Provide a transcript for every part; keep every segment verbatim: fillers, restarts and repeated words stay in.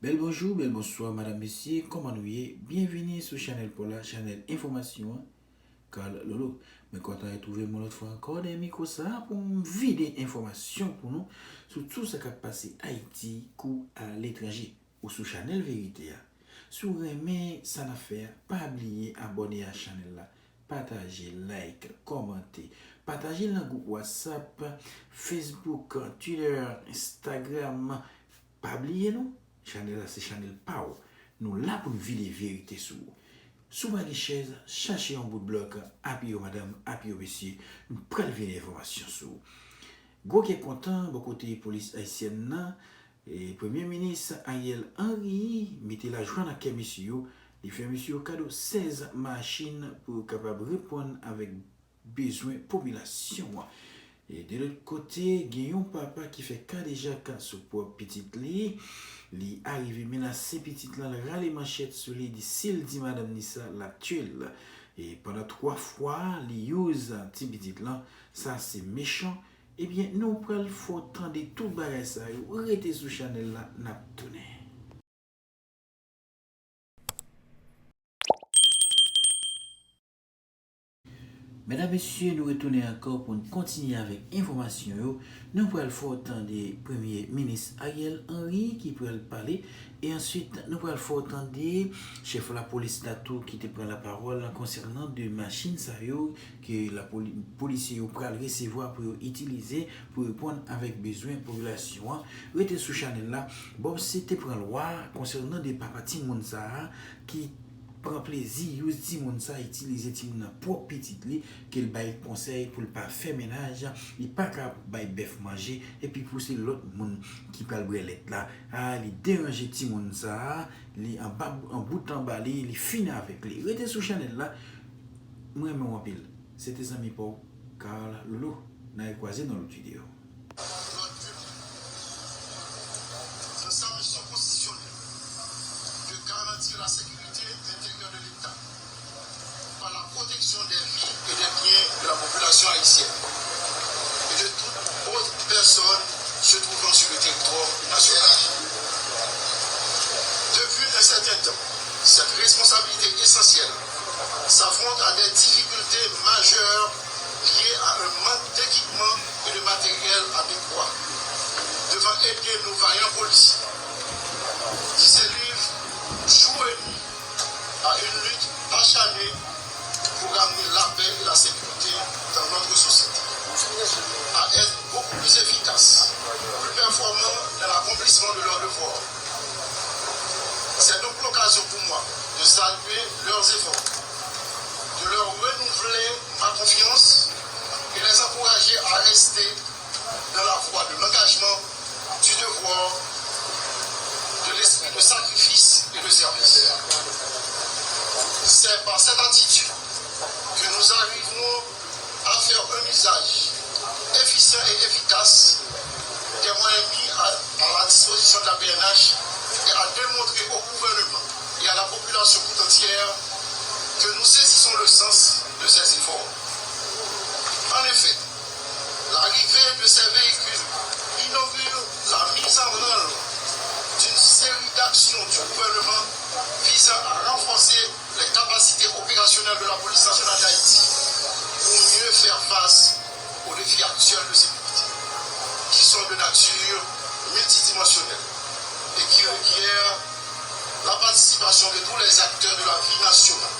Bèl bonjou, bèl bonswa, madanm, mesye, kòman nou ye? Byenvini sou chanèl pa w la, chanèl enfòmasyon an, Carl Lolo. Mwen kontan retwouve m yon lòt fwa ankò dèyè mikwo sa a pou m vide enfòmasyon pou nou sou tout sa k ap pase Ayiti kou aletranje. Ou sou chanèl Verite a. Si w renmen sa n ap fè a, pa bliye abòne a chanèl la, pataje, like, kòmante. Pataje l nan gwoup WhatsApp, Facebook, Twitter, Instagram. Pa bliye non, chanèl la se chanèl pa w. Nou la pou n vide verite sou ou. Si w pa gen chèz, chache yon bout blòk, apiye w madanm, apiye w mesye, nou pral vide enfòmasyon sou ou. Gwo kè kontan bò kote polis ayisyèn nan, e Premye Minis Ariel Henry mete lajwa nan kè mesye yo, li fè mesye yo kado sèz machin pou yo kapab reponn avèk bezwen popilasyon an. E de lòt kote, gen yon papa ki fè kadejak sou pwòp pitit li. Li arive menase pitit lan, l rale manchèt sou li, di si l di madanm ni sa, l ap tiye l. E pandan twa fwa, li use ti pitit lan. Sa se mechan. Ebyen, nou pral fè w tande tout bagay sa yo. Rete sou chanèl la, n ap tounen. Medam, mesye, nou retounen ankò pou n kontinye avèk enfòmasyon yo. Nou pral fè w tande Premye Minis Ariel Henry ki pral pale. E answit, nou pral fè w tande chèf lapolis la tou ki te pran lapawòl konsènan de machin sa yo ke lapoli-, polisye yo pral resevwa pou yo itilize pou reponn avèk bezwen popilasyon an. Rete sou chanèl la. Bob C te pran lwa konsènan de papa timoun sa a ki pran plezi use timoun sa, itilize timoun nan pwòp pitit li, ke l bay konsèy pou l pa fè mennaj, li pa ka bay bèf manje, epi pou se lòt moun ki pral bwè lèt la, a, li deranje timoun sa a, li anba, an bout anba li, li fini avèk li. Rete sou chanèl la, mwen renmen w anpil. Se te zanmi pa w, Carl Lolo. N a rekwaze nan lòt videyo. Notre sa mission constitutionnelle de garantir la sécurité intérieure de l'État par la protection des vies et des biens de la population haïtienne et de toute autre personne se trouvant sur le territoire national. Depuis un certain temps, cette responsabilité essentielle s'affronte à des difficultés majeures liées à un manque d'équipement et de matériel adéquat, devant aider nos vaillants policiers qui se livrent jour et nuit à une lutte acharnée pour ramener la paix et la sécurité dans notre société, à être beaucoup plus efficaces, plus performants dans l'accomplissement de leurs devoirs. C'est donc l'occasion pour moi de saluer leurs efforts, de leur renouveler ma confiance et les encourager à rester dans la voie de l'engagement, du devoir, de l'esprit de sacrifice et de service. C'est par cette attitude que nous arriverons à faire un usage efficient et efficace des moyens mis à, à la disposition de la P N H et à démontrer au gouvernement et à la population tout entière que nous saisissons le sens de ces efforts. En effet, l'arrivée de ces véhicules inaugure la mise en branle d'une série d'actions du gouvernement visant à renforcer les capacités opérationnelles de la Police nationale d'Haïti pour mieux faire face aux défis actuels de sécurité, qui sont de nature multidimensionnelle et qui requièrent la participation de tous les acteurs de la vie nationale.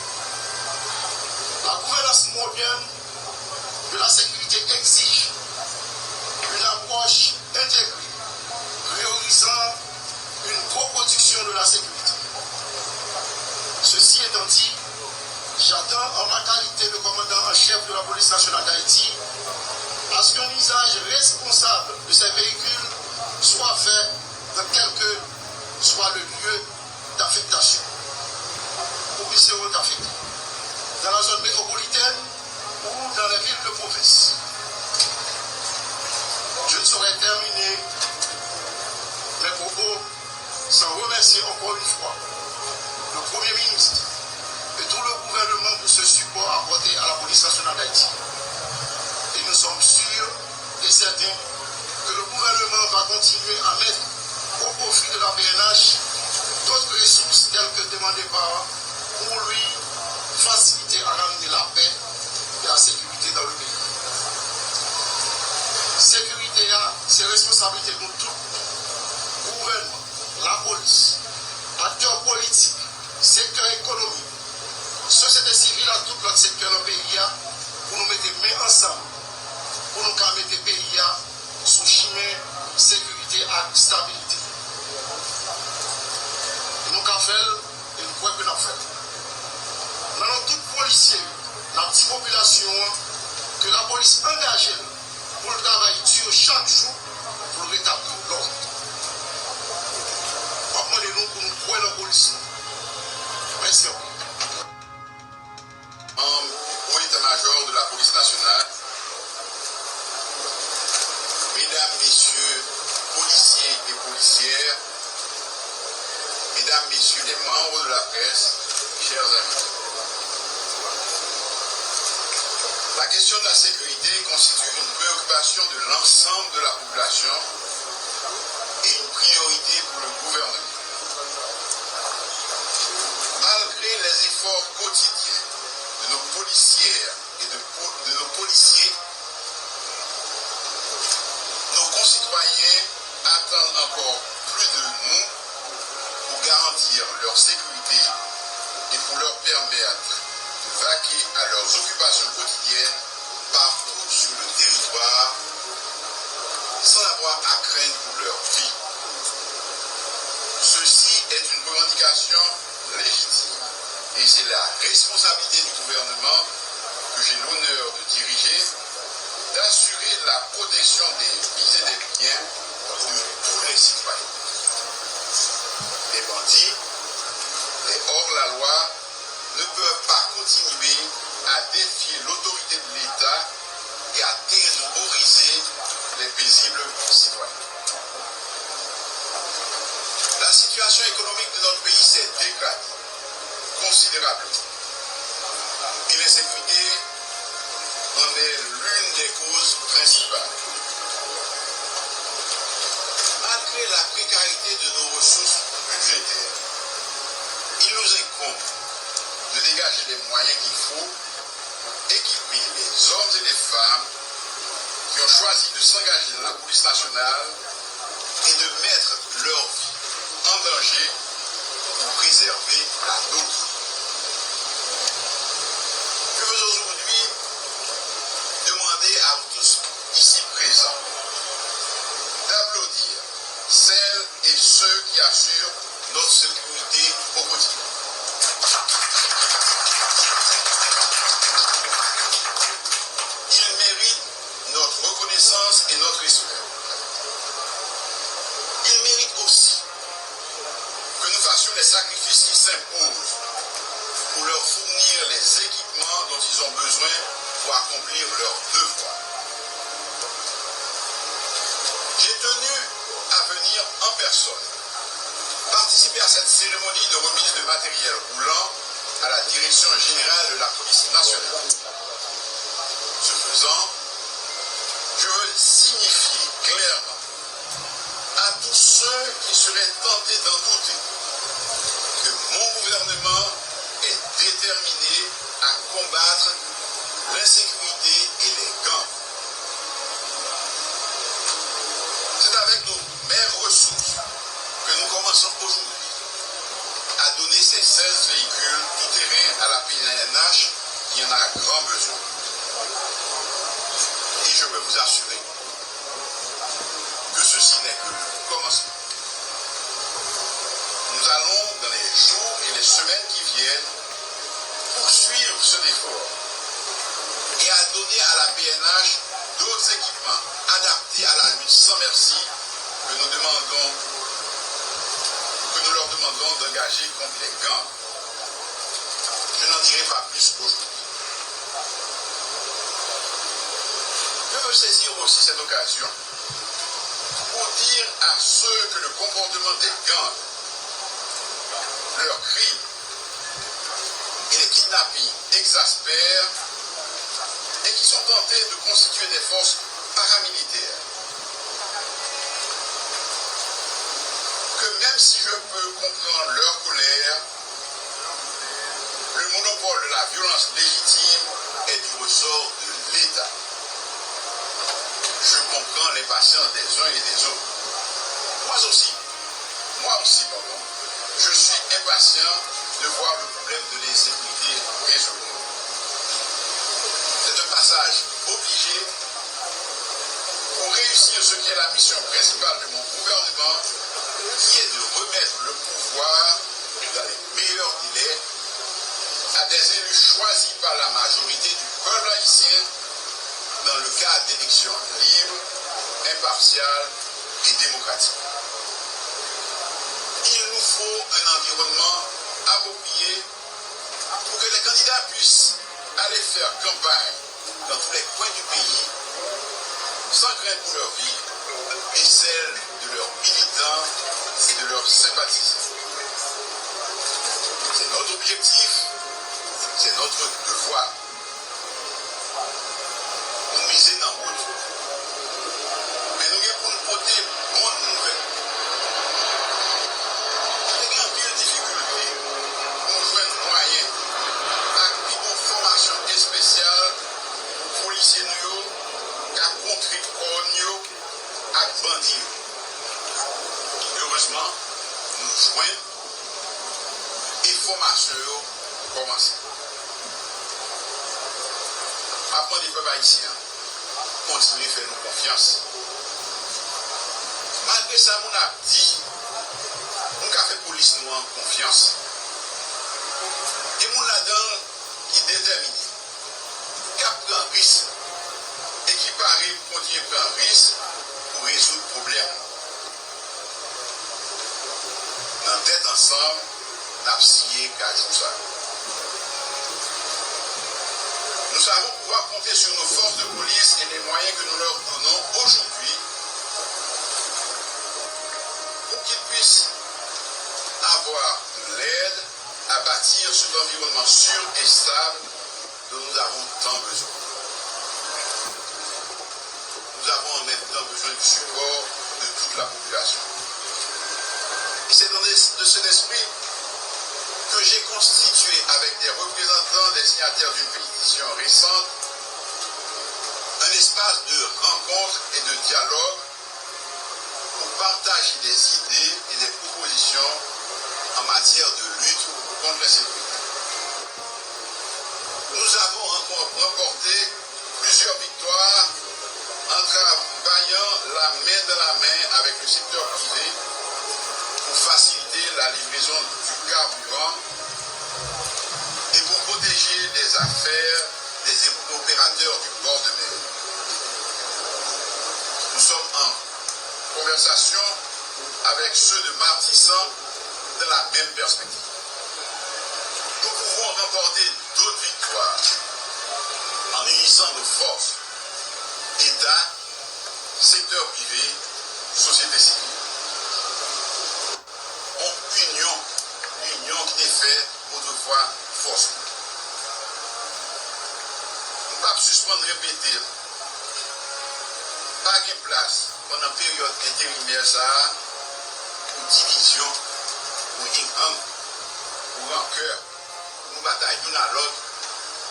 La gouvernance moderne de la sécurité exige une approche intégrée, priorisant une coproduction de la sécurité. Ceci étant dit, j'attends en ma qualité de commandant en chef de la Police nationale d'Haïti à ce qu'un usage responsable de ces véhicules soit fait dans quel que soit le lieu d'affectation où ils seront affectés, dans la zone métropolitaine ou dans les villes de province. Je ne saurais terminer mes propos sans remercier encore une fois le Premier ministre et tout le gouvernement pour ce support apporté à la Police nationale d'Haïti. Et nous sommes sûrs et certains que le gouvernement va continuer à mettre au profit de la P N H que demandé par pour lui faciliter à ramener la paix et la sécurité dans le pays. Sécurité, c'est responsabilité de nous tous, gouvernement, la police, acteurs politiques, sektè ekonomik, sosyete sivil ak tout lòt sektè nan peyi a pou nou mete men ansanm, pou nou ka mete peyi a sou chimen sekirite ak stabilite. Nou ka fè l e nou kwè ke n ap fè l. Nan non tout polisye yo, n ap di popilasyon an ke lapolis angaje l pou l travay di chak jou pou l retabli lòd. M ap mande nou pou nou kwè nan polis nou. Mèsi anpil. Membres du Haut état-major de la police nationale, mesdames, messieurs, policiers et policières, mesdames, messieurs les membres de la presse, chers invités. La question de la sécurité constitue une préoccupation de l'ensemble de la population et une priorité pour le gouvernement. Malgré les efforts quotidiens de nos policières et de, po- de nos policiers, nos concitoyens attendent encore plus de nous pour garantir leur sécurité et pour leur permettre de vaquer à leurs occupations quotidiennes partout sur le territoire sans avoir à craindre pour leur vie. Ceci est une revendication légitime et c'est la responsabilité du gouvernement que j'ai l'honneur de diriger d'assurer la protection des vies et des biens de tous les citoyens. Les bandits, les hors-la-loi ne peuvent pas continuer à défier l'autorité de l'État et à terroriser les paisibles citoyens. La situation économique de notre pays s'est dégradée considérablement et l'insécurité en est l'une des causes principales. Malgré la précarité de nos ressources budgétaires, il nous incombe de dégager les moyens qu'il faut pour équiper les hommes et les femmes qui ont choisi de s'engager dans la police nationale et de mettre leur vie en danger pour préserver la nôtre. Je veux aujourd'hui demander à vous tous ici présents d'applaudir celles et ceux qui assurent notre sécurité au quotidien. Ils méritent notre reconnaissance et notre respect. Ils méritent aussi que nous fassions les sacrifices qui s'imposent pour leur fournir les équipements dont ils ont besoin pour accomplir leurs devoirs. J'ai tenu à venir en personne participer à cette cérémonie de remise de matériel roulant à la Direction générale de la police nationale. Ce faisant, je veux signifier clairement à tous ceux qui seraient tentés d'en douter que mon gouvernement est déterminé à combattre l'insécurité et les gangs. C'est avec nos maigres ressources que nous commençons aujourd'hui à donner ces seize véhicules tout-terrain à la P N H qui en a grand besoin. Et je peux vous assurer que ceci n'est que le commencement. Nous allons, dans les jours et les semaines qui viennent, poursuivre cet effort et à donner à la P N H d'autres équipements adaptés à la lutte sans merci que nous demandons, que nous leur demandons d'engager contre les gangs. Je n'en dirai pas plus aujourd'hui. Je veux saisir aussi cette occasion pour dire à ceux que le comportement des gangs, leurs crimes et les kidnappings exaspèrent et qui sont tentés de constituer des forces paramilitaires, que même si je peux comprendre leur colère, de la violence légitime est du ressort de l'État. Je comprends l'impatience des uns et des autres. Moi aussi, moi aussi, pardon, je suis impatient de voir le problème de l'insécurité résolu. C'est un passage obligé pour réussir ce qui est la mission principale de mon gouvernement, qui est de remettre le pouvoir dans les meilleurs délais à des élus choisis par la majorité du peuple haïtien dans le cadre d'élections libres, impartiales et démocratiques. Il nous faut un environnement approprié pour que les candidats puissent aller faire campagne dans tous les coins du pays sans crainte pour leur vie et celle de leurs militants et de leurs sympathisants. C'est notre objectif, c'est notre devoir. Nou mize nan wout. Men nou gen pou n pote bon nouvèl. Te gen anpil difikilte pou nou jwenn mwayen ak pi bon fòmasyon espesyal pou polisye nou yo ka kontre kò n yo ak bandi yo. Erezman, nou jwenn e fòmasyon yo kòmanse. M ap mande pèp ayisyen an kontinye fè nou konfyans. Malgre sa moun ap di, nou ka fè polis nou an konfyans. Gen moun ladan l ki detèmine, k ap pran risk e ki pare pou kontinye pran risk pou rezoud pwoblèm. Nan tèt ansanm, n ap siye kajou sa. Nous savons pouvoir compter sur nos forces de police et les moyens que nous leur donnons aujourd'hui pour qu'ils puissent avoir de l'aide à bâtir cet environnement sûr et stable dont nous avons tant besoin. Nous avons en même temps besoin du support de toute la population. Et c'est dans de cet esprit que j'ai constitué avec des représentants des signataires d'une pétition récente un espace de rencontre et de dialogue pour partager des idées et des propositions en matière de lutte contre l'insécurité. Nous avons remporté plusieurs victoires en travaillant la main dans la main avec le secteur privé pour faciliter la livraison du carburant et pour protéger les affaires des opérateurs du bord de mer. Nous sommes en conversation avec ceux de Martissant dans la même perspective. Nous pouvons remporter d'autres victoires en unissant nos forces, État, secteur privé, société civile. Yon inyon, inyon ki te fè otrefwa fòs nou. M p ap sispann repete l, pa gen plas pandan peryòd enterimè sa a pou divizyon, pou hing-hang, pou rankè, pou nou batay youn a lòt,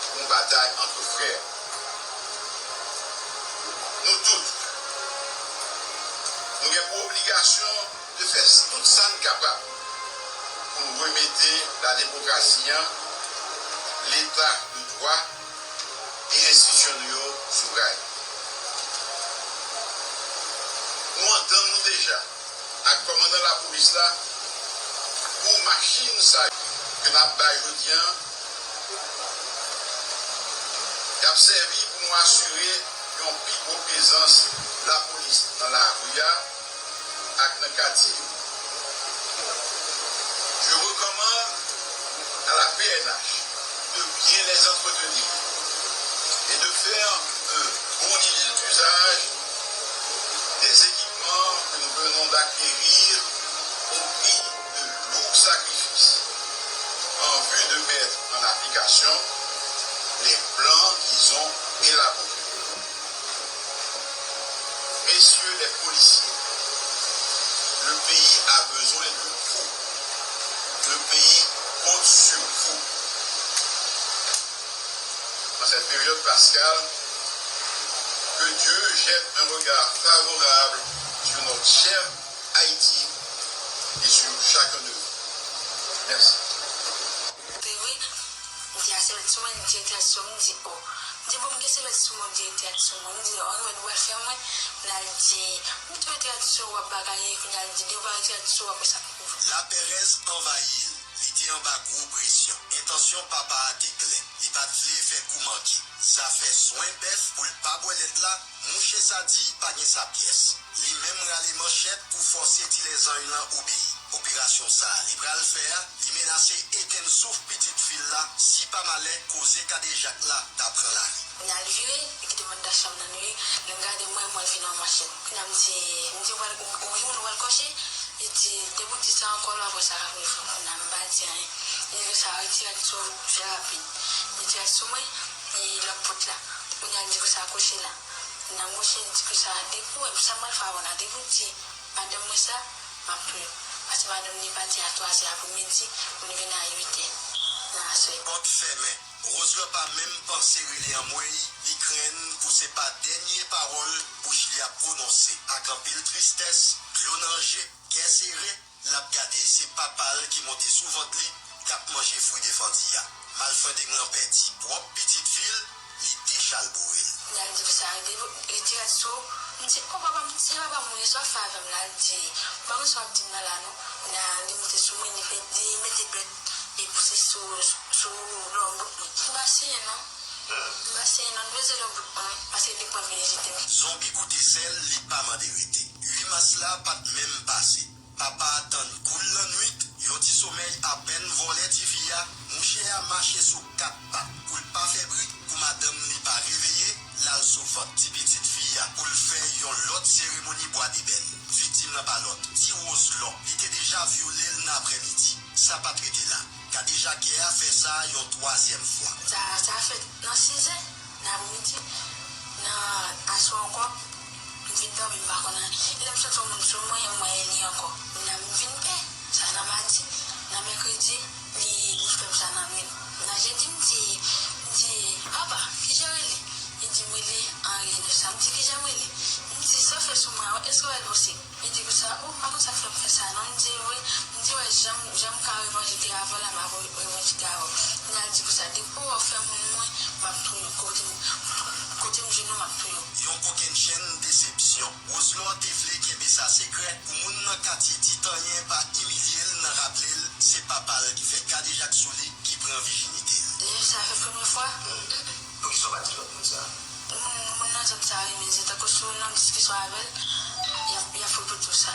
pou nou batay antre frè. Nou tout, nou gen pou obligasyon de fè tout sa n kapab pou n remete lademokrasi an, leta de dwa e enstitisyon nou yo sou ray. Nou antann nou deja ak kòmandan lapolis la pou machin sa yo ke n ap bay jodi a, y ap sèvi pou nou asire yon pi gwo prezans lapolis nan lari a ak nan katye yo. Je recommande à la P N H de bien les entretenir et de faire un bon usage des équipements que nous venons d'acquérir au prix de lourds sacrifices en vue de mettre en application les plans qu'ils ont élaborés. Messieurs les policiers, le pays a besoin de vous. Le pays compte sur vous. Cette période pascale, que Dieu jette un regard favorable sur notre chère Haïti et sur chacun de vous. Merci. Te wi, m di a se mèt sou mwen, li di tèt sou mwen, m di o. M di bon, m gen se mèt sou mwen, li di tèt sou mwen, m di o, nou mèt bwè fè mwen, m al di, m di tèt sou w ap bagay, kounye a l di, depi w al tèt sou w ap wè sa pou ou. Laperèz anvayi l. Li te anba gwo presyon. Entansyon papa a te klè. Li pa t vle fè kou manke. Zafè swen bèf pou l pa bwè lèt la, mouche sa di pa gen sa pyès. Li menm rale manchèt pou fòse ti lèzanj lan obeyi. Operasyon sa a li pral fè a, li menase etenn souf pitit fi l la, si pa malè koze kadejak la ta pran lari. Kounye a l vire, li kite m anndan chanm nan wi. Lè m gade mwen, mwen vin an manchèt. Kounye a m di, m di, ou pral, ou, ou gen moun ou pral kòche? Li di, depi w di sa ankò, lè w ap wè sa k ap rive w. Kounye a m pa di anyen. Li di konsa, retire tèt sou w, fè rapid. Li retire tèt sou mwen, e lòt pòt la. Kounye a l di konsa, kòche la. Kounye a m kòche, li di konsa, depi w wè m, sa m pral fè avè w la, depi w di madanm mwen sa, m ap touye w. Paske madanm li pati a twa zè apremidi, pou l vin a uit è nan aswè. Pòt fèmen. Roselò pa menm panse rele anmwey, li krenn pou se pa dènye pawòl bouch li ap pwononse. Ak anpil tristès, dlo nan je, kè sere, l ap gade se papa l ki monte sou vant li, k ap manje fwi defandi a. Malfrendeng lan pèdi pwòp pitit fi l, li dechalbore l. Kounye a l di konsa, retire tèt sou w. M di, o papa m, se papa m ou ye, sa w ap fè avè m la? L di, ou pa konn sa w ap di m nan la non. Kounye a li monte sou mwen, li fè, li mete dwèt e pouse sou, sou lòt bout mwen. M pa siye non. M pa siye non, li peze lòt bout mwen wi, paske li pran vin jete m. Zonbi goute sèl, li pa mande rete. Uit mas la pa t menm pase. Papa a tann kou l lannwit, yon ti somèy apèn vòlè tifi a, mouche a mache sou kat pat pou l pa fè bri, pou madanm li pa reveye, l al sou vant ti pitit fi a pou l fè yon lòt seremoni bwa debèn. Viktim lan pa lòt, ti Roselò, li te deja vyole l nan aprèmidi. Sa pa t rete la, kadejakè a fè sa yon twazyèm fwa. Sa, sa fèt nan sizè nan aprèmidi, nan aswè ankò. M vin dòmi, m pa konn anyen. Lè m santi yon moun sou mwen, m wè e li ankò. Kounye a m vin pè. Sa nan madi, nan mèkredi, li, li fè m sa nan nwit. Nan jedi, m di, m di, papa, kijan w rele? Li di m rele Henri Inosan. M di, kijan m rele? M di, sa w fè sou mwen an, èske w wè l posib? Li di konsa, o, m pa konn sa k fè m fè sa non. M di, wi. M di, wè, jan m, jan m ka revanjete avè w la, m ap revanjete avè w. Kounye a l di konsa, depi w fè moun mwen, m ap touye w. Kote m, kote m jwenn ou, m ap touye w. Yon kokennchenn desepsyon. Roselò te vle kenbe sa sekrè pou moun nan katye Titanyen pa imilye l nan raple l se papa l ki fè kadejak sou li ki pran vijinite l. Lè sa fè premye fwa, Poukisa w pa di lòt moun sa? Moun, moun nan zòn sa renmen di, tankou si w nan diskisyon avè l, y ap, y ap repete w sa.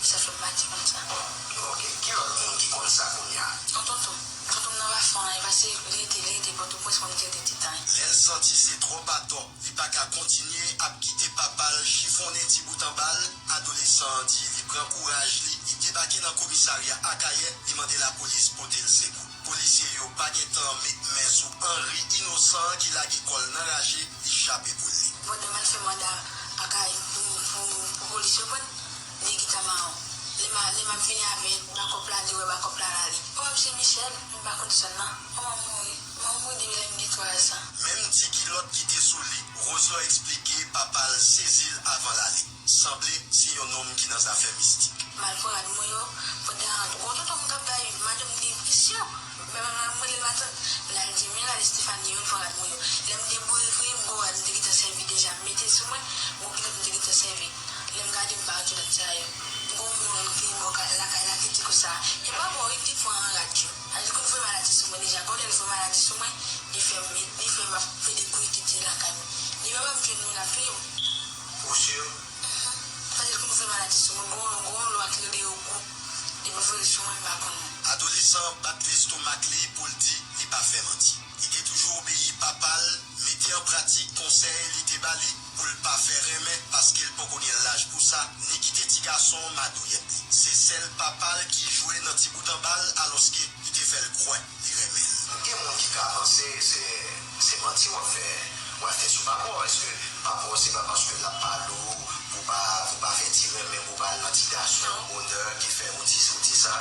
Sa fè m pa di moun sa. Ok, ki lòt moun ki konn sa kounye a? Yon tonton. Tonton m nan pa fè anyen, paske li rete, li rete Pòtoprens, mwen m te rete Titanyen. Lè l santi se twòp atò, li pa ka kontinye ap kite papa l chifonnen ti bout anba l, adolesan an di li pran kouraj li, li debake nan komisarya Akayè, li mande lapolis pote l sekou. Polisye yo pa gen tan met men sou Henri Inosan ki lage kò l nan raje, li chape poul li. Pandan m al fè manda Akayè pou, pou, pou polis yo pran, li gentan mawon. Lè m, lè m ap vini avèk bakòp la, li wè bakòp la l ale. O, M. Michel, m pa konn sa non. Manman m mouri. Manman m mouri depi lè m gen twa zan. Menm ti kilòt ki te sou li, Roselò eksplike papa l sezi l avan l ale. Sanble se yon nonm ki nan zafè mistik. M al pran rad mwen yo, pandan gwo tonton m k ap bay madanm li presyon. Mwen menm la, m rele l matant, l al di m, l al di Stephanie yo, l pran rad mwen yo. Lè m deboure vre, m gon rad m te gentan sèvi deja, m mete l sou mwen, gon kilòt m te gentan sèvi. Lè m gade, m pa wè kilòt sa yo. Gon moun ki bò lakay la ki di konsa, e pa bon wi, li pran rad yo. Sa vle di l konn voye maladi sou mwen deja, gon lè l voye maladi sou mwen, li fè m, li fè m ap plede kouri kite lakay mwen. Depi papa m jwenn mwen, l ap touye m. Ou si? Sa vle di l konn voye maladi sou mwen, gon, gon lwa ki rele Ogou, li voye l sou mwen, m pa konn. Adolesan an bat lestomak li pou l di li pa fè manti. Li te toujou obeyi papa l, mete an pratik konsèy li te ba li pou l pa fè renmen paske l poko gen laj pou sa, ni kite ti gason madouyèt li. Se sèl papa l ki jwe nan ti bout anba l alòske li te fè l kwè li renmen l. Gen moun ki ka panse se, se manti w ap fè, w ap fè sou papa w. Èske papa w se pa paske l ap pale w pou w pa, pou w pa fè ti renmen, pou w pa al nan ti gason bonè ki fè ou di, ou di sa?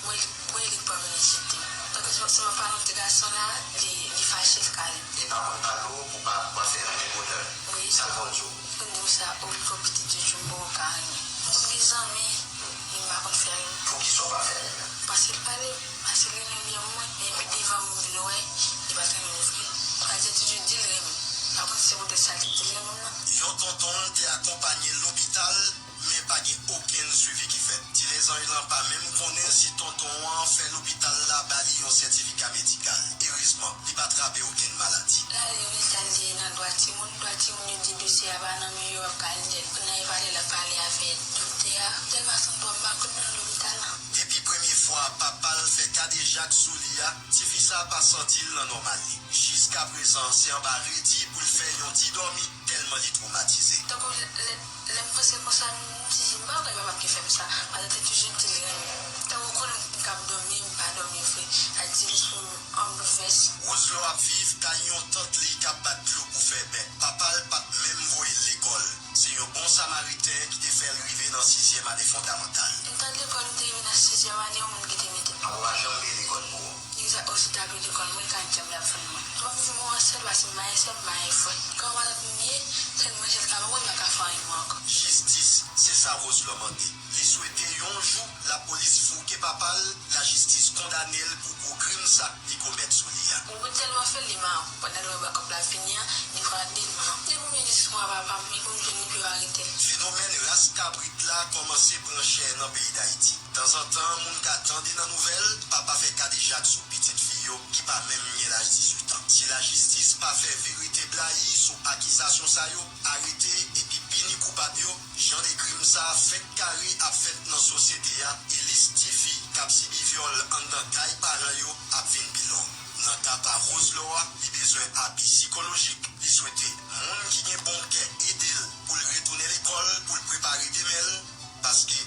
Mwen, mwen li pa vin ensilte m. Apre sa, si m ap pale yon ti gason la, li, li fache, l kale m. Li pa konn pale w pou pa, pa fè anyen bonè. Wi. Sa l konn di w? Li konn di m sa, o, li fè pitit yo Jumbo ka renmen. M konn gen zanmi, men m pa konn fè l. Poukisa w pa fè l renmen? Paske l pale, paske l renmen byen mwen, men epi devan moun vin wè, li pa t renmen m vre. Paske toujou di l renmen m. M pa konn si se poutèt sa l te di l renmen m nan. Yon tonton l te akonpanye l lopital, men pa gen okenn swivi ki fèt. Ti Lezanj lan pa menm konnen si tonton an fè lopital la ba li yon sètifika medikal. Erezman, li pa trape okenn maladi. L ale lopital, li nan dwa timoun. Dwa timoun yo di dosye a pa nan men yo, ap kale l. Kounye a, li pale, l ap pale avèk doktè a. Tèlman santi m pa konn nan lopital la. Depi premye fwa papa l fè kadejak sou li a, tifi sa pa santi l nan nòmal li. Jiskaprezan, se anba redi pou l fè yon ti dòmi, tèlman li twomatize. Tankou lè, lè, lè m panse konsa, m di, m pa kwè papa m ki fè m sa. Paske l te toujou di l renmen m. Tankou konnen m k ap dòmi, m pa dòmi vre. Sa di l sou m, an boulvès. Roselor ap viv kay yon tant li k ap bat dlo pou fè bè. Papa l pa t menm voye l lekòl. Se yon bon samariten ki te fè l rive nan sizyèm ane fondamantal. M t al lekòl, m te rive nan sizyèm ane, yon moun ki te mete m. Papa w pa janm peye lekòl pou ou? Egzak, osi ta peye lekòl mwen, ka djab l ap vann mwen. M ap viv mwen sèl, paske m pa gen sè, m pa gen frè. Kòman matant m ye, sèl manje l ka ban mwen, m pa ka fè anyen mwen ankò. Jistis, se sa Roselor mande. Li swete yon jou lapolis fouke papa l, lajistis kondane l pou gwo krim sa li komèt sou li a. Mwen tèlman fè l, li mawon. Pandan l wè bakòp la vini an, li frape l mawon. Depi m jwenn istwa papa m, li pou m jwenn li pi arete l. Fenomèn ras kabrit la kòmanse pran chè nan peyi Dayiti. Tanzantan, moun ka tande nan nouvèl, papa fè kadejak sou pitit fi yo ki pa menm gen laj dizuit an. Si lajistis pa fè verite blayi sou akizasyon sa yo, arete epi pini koupab yo, jan de krim sa fèk kare ap fèt nan sosyete a, e lis tifi k ap sibi vyòl anndan kay paran yo ap vin pi long. Nan ka pa Roselor a, li bezwen api sikolojik. Li swete moun ki gen bon kè ede l pou l retounen lekòl, pou l prepare demen l, paske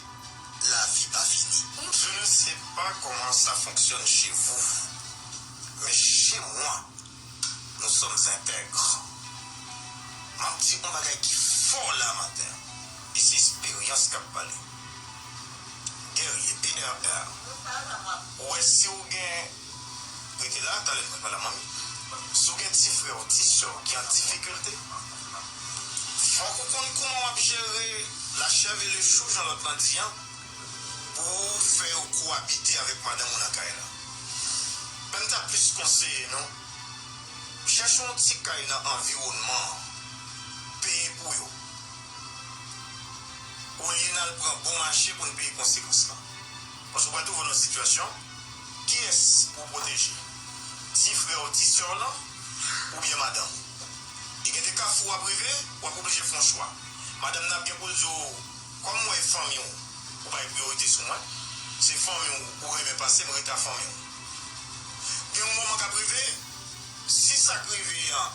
lavi pa fini. Je ne sais pas comment ça fonctionne chez vous, mais chez moi, nous sommes intègres. M ap di yon bagay ki fò la maten an, e se esperyans k ap pale. Guerrier, P R R. Ou wè, si w gen, rete la, talè n pral pale a manmi. Si w gen ti frè w, ti sè w ki an difikilte, fòk ou konn kouman w ap jere la chèv e le chou, jan lòt lan di an, pou w fè yo kowabite avèk madanm ou nan kay la. Ban m ta plis konseye nou, chèche yon ti kay nan anviwònman an, peye pou yo. Olye n al pran bon mache pou n peye konsekans lan. Paske w pral twouve w nan sitiyasyon, kiyès pou w pwoteje? Ti frè w, ti sè w lan, oubyen madanm ou? E gen de kafou w ap rive, w ap oblije fè yon chwa. Madanm nan ap gen pou l di w, kòm mwen e fanmi w, ou bay priyorite sou mwen, se fanmi w ou renmen pase m, rete a fanmi w. Gen yon moman k ap rive, si sa k rive an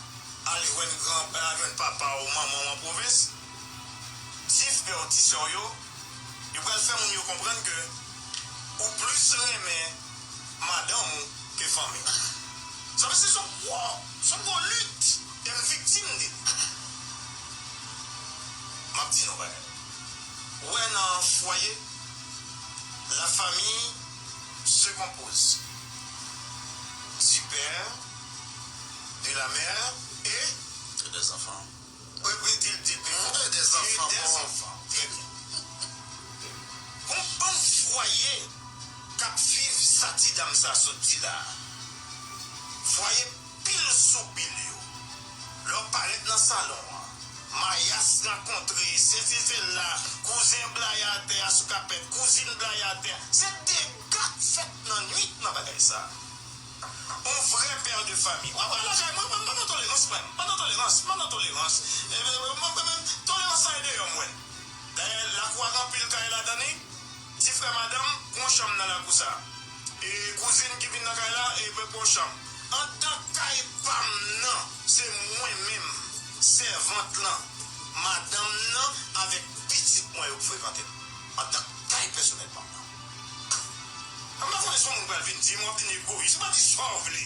al jwenn gran, al jwenn papa w, manman w an pwovens, ti frè w, ti sè w yo, yo pral fè moun yo konprann ke ou plis renmen madanm ou ke fanmi w. Sa vle di se yon gwo, se yon gwo lit, e m viktim de li. M ap di nou bagay. Ou wè nan fwaye, la famille se compose du père, de la mère et et des enfants. Wi, wi, di l, di l pi fò. Et des enfants. Et des enfants. Très bien. Gon bann fwaye k ap viv sa ti dam sa sot di la a. Fwaye pil sou pil yo. Lè w parèt nan salon an, mayas rankontre, sesi sela, kouzen blayè atè a sou kapèt, kouzin blayè atè a. Se dega k fèt nan nwit nan bagay sa a. On vrè pè de fanmi. W ap wè lakay mwen, mwen, m pa nan tolerans, mwen. M pa nan tolerans, m pa nan tolerans. E, e, e, mwen, mwen, mwen, tolerans sa e deyò mwen. Dayè, lakou a gen anpil kay ladan li. Ti frè madanm, pran chanm nan lakou sa. E kouzin ki vin nan kay la, e pran chanm. Anndan kay pa m nan, se mwen menm, sèvant lan, madanm nan, avèk pitit mwen yo k frekante m. Anndan kay pèsonèl pa m nan. Mwen pa konnen si yon moun pral vin di m w ap vin egoyis. Ou pa di sa w vle.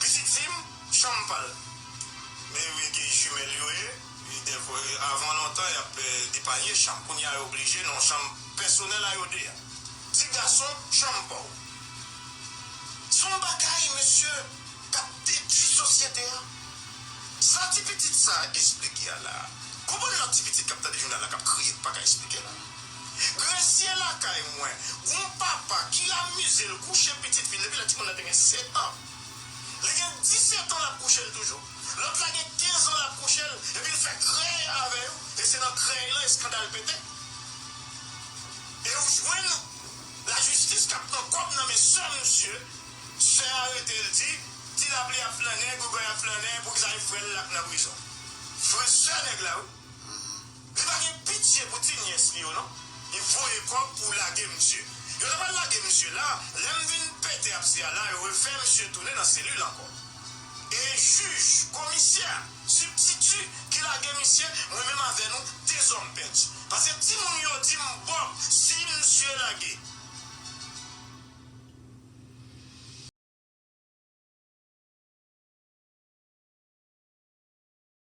Pitit fi m, chanm pa l. Men, men gen jimèl yo ye, e dèfwa, avan lontan, y ap, eh, depanye chanm. Kounye a, yo oblije nan yon chanm pèsonèl a yo de a. Ti gason, chanm pa w. Yon bagay, mesye, k ap detwi sosyete a. Sa ti pitit sa a esplike a la. Konprann lòt ti pitit k ap tande jounal la, k ap kriye, k pa ka esplike la. Gresye lakay mwen, gon papa ki amize l kouche pitit fi l depi lè timoun nan te gen sèt an. Li gen disèt an, l ap kouche l toujou. Lòt la gen kenz an, l ap kouche l, epi l fè krèy avè yo, e se nan krèy lan eskandal pete. E ou jwenn lajistis k ap pran kòb nan men sè misye, sè a rete l di, Ti Lapli ap flannen, Gougòy ap flannen, poukisa e frè l l ap nan prizon? Frè sè nèg la, wi. Li pa gen pitye pou ti nyès li yo, non. Li voye kòb pou lage misye. Yo ta pral lage misye la, lè m vin pete apse a la, yo refè misye tounen nan selil ankò. E jij, komisè, sibtiti ki lage misye, mwen menm avè nou, de zòm pèdi. Paske timoun yo di m, Bòb, si misye lage,